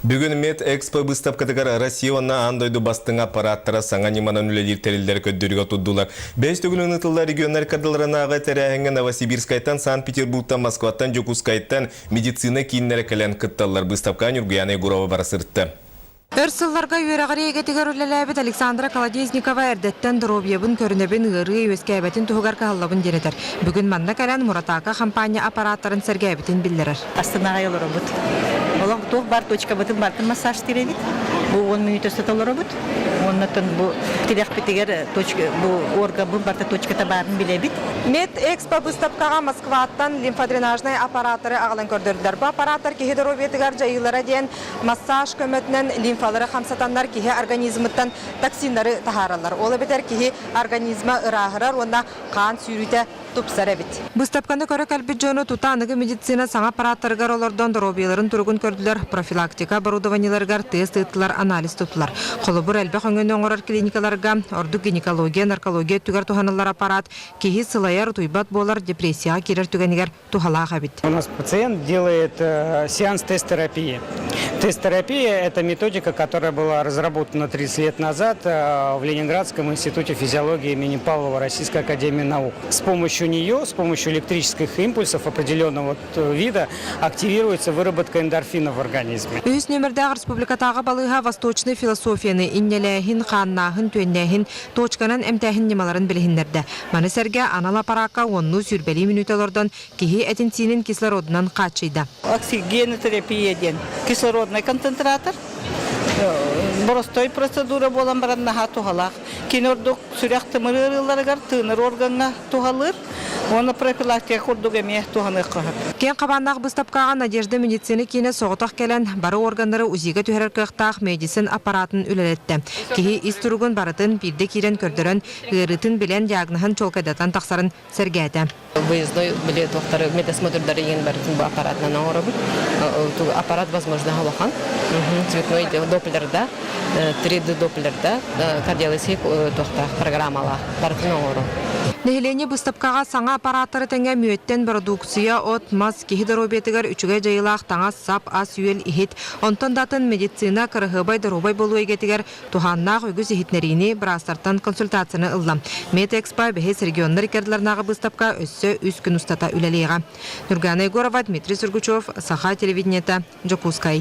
Бүгүн Медэкспо быыстапкатыгар Россия уонна аан дойду бастыҥ аппараттара саҥа ньыманан үлэлиир тэриллэр көрдөрүүгэ турдулар. Бэһис төгүлүн ыытыллар регионнар кардаларынааҕы тэрээһиҥҥэ Новосибирскайтан, Санкт-Петербургтан, Москваттан, Дьокуускайтан медицина кииннэрэ кэлэн кытталлар. Быыстапкаҕа Ньургуйаана Егорова бара сырытта. Өр сылларга үөрэҕирии эйгэтигэр үлэлээбит Александра Колодезникова эрдэттэн доруобуйабын көрүнэбин, ыарыы үөскээбэтин туһугар кыһаллабын диэн этэр. Бүгүн манна кэлэн Муратака хампаанньа аппараттарын сэргээбитин биллэрэр. Астына аҕай олоробут. Олох туох баар точкабытын барытын массажтыыр эбит. Бу 10 мүнүүтэ устата олоробут. Уоннаттан бу тилэхпитигэр точка, бу органбыт барыта точката баарын билэбит. Медэкспо быыстапкаҕа Москваттан лимфодренажнай аппараттары аҕалан көрдөрдүлэр. Бу аппараттар киһи доруобуйатыгар дьайыылара диэн массаж көмөтүнэн лимфалары хамсатаннар киһи организмыттан токсиннары таһаараллар. Ол эбэтэр киһи организма ырааһырар уонна хаан сүүрүүтэ тупсар эбит. Быыстапканы көрө кэлбит дьону тута аныгы медицина саҥа аппараттарыгар олордон доруобуйаларын туругун көрдүлэр, профилактика оборудованиеларыгар тест ыыттылар, анализ туттулар. Холобур, элбэх өҥөнү оҥорор клиникаларга, ордук гинекология, наркология өттүгэр туһаныллар аппарат киһи сылайар, утуйбат буолар, депрессияҕа киирэр түгэнигэр туһалаах эбит. У нас пациент делает сеанс тест-терапии. Тест-терапия – это методика, которая была разработана 30 лет назад в Ленинградском институте физиологии имени Павлова Российской академии наук. С помощью нее, с помощью электрических импульсов определенного вида активируется выработка эндорфинов в организме. Үһүс нүөмэрдээх республикатааҕы балыыһа восточнай философияны инньэлээһин, хааннааһын, түөннээһин, точканан эмтээһин ньымаларын билиһиннэрдэ. Маны сэргэ анал аппараакка уоннуу сүүрбэлии мүнүүтэ олордон киһи этин-сиинин кислородунан хааччыйда. Оксигенотерапия диэн кислородный концентратор боростой процедура буолан баран наһаа туһалаах. Кини ордук сүрэх тымыр ыарыыларыгар, тыынар органҥа туһалыыр уонна профилактика курдук эмиэ туһаныахха сөп. Киэҥ хабааннаах быыстапкаҕа Надежда медицина киинэ соҕотох кэлэн, бары органнары УЗИга түһэрэр кыахтаах медицин аппаратын үлэлэттэ. Киһи ис туругун барытын биирдэ киирэн көрдөрөн, ыарыытын билэн диагноһын чуолкайдатан тахсарын сэргээтэ. Выездной били туохтары медосмотрдары иҥин барытын бу аппаратынан оҥоробут. Аппарат возможно улахан. Цветной доплерда, 3D доплерда кардиологический туохтаах программалаах барытын оҥорор. Нэһилиэнньэ быыстапкаҕа саҥа аппараттары тэҥэ мүөттэн бородууксуйа, от, мас, киһи доруобуйатыгар үчүгэй дьайыылаах таҥас-сап, ас-үөл, иһит, онтон да атын медицина, кыраһыабай доруобай буолуу эйгэтигэр Туһааннаах үгүс иһитиннэриини быраастартан консультацияны ылла. Медэкспо бэһис регионнар иккардыларынааҕы быыстапка өссө үс күн устата үлэлиэҕэ. Нюргана Егорова, Дмитрий Сургучев, Саха телевидениета, Дьокуускай.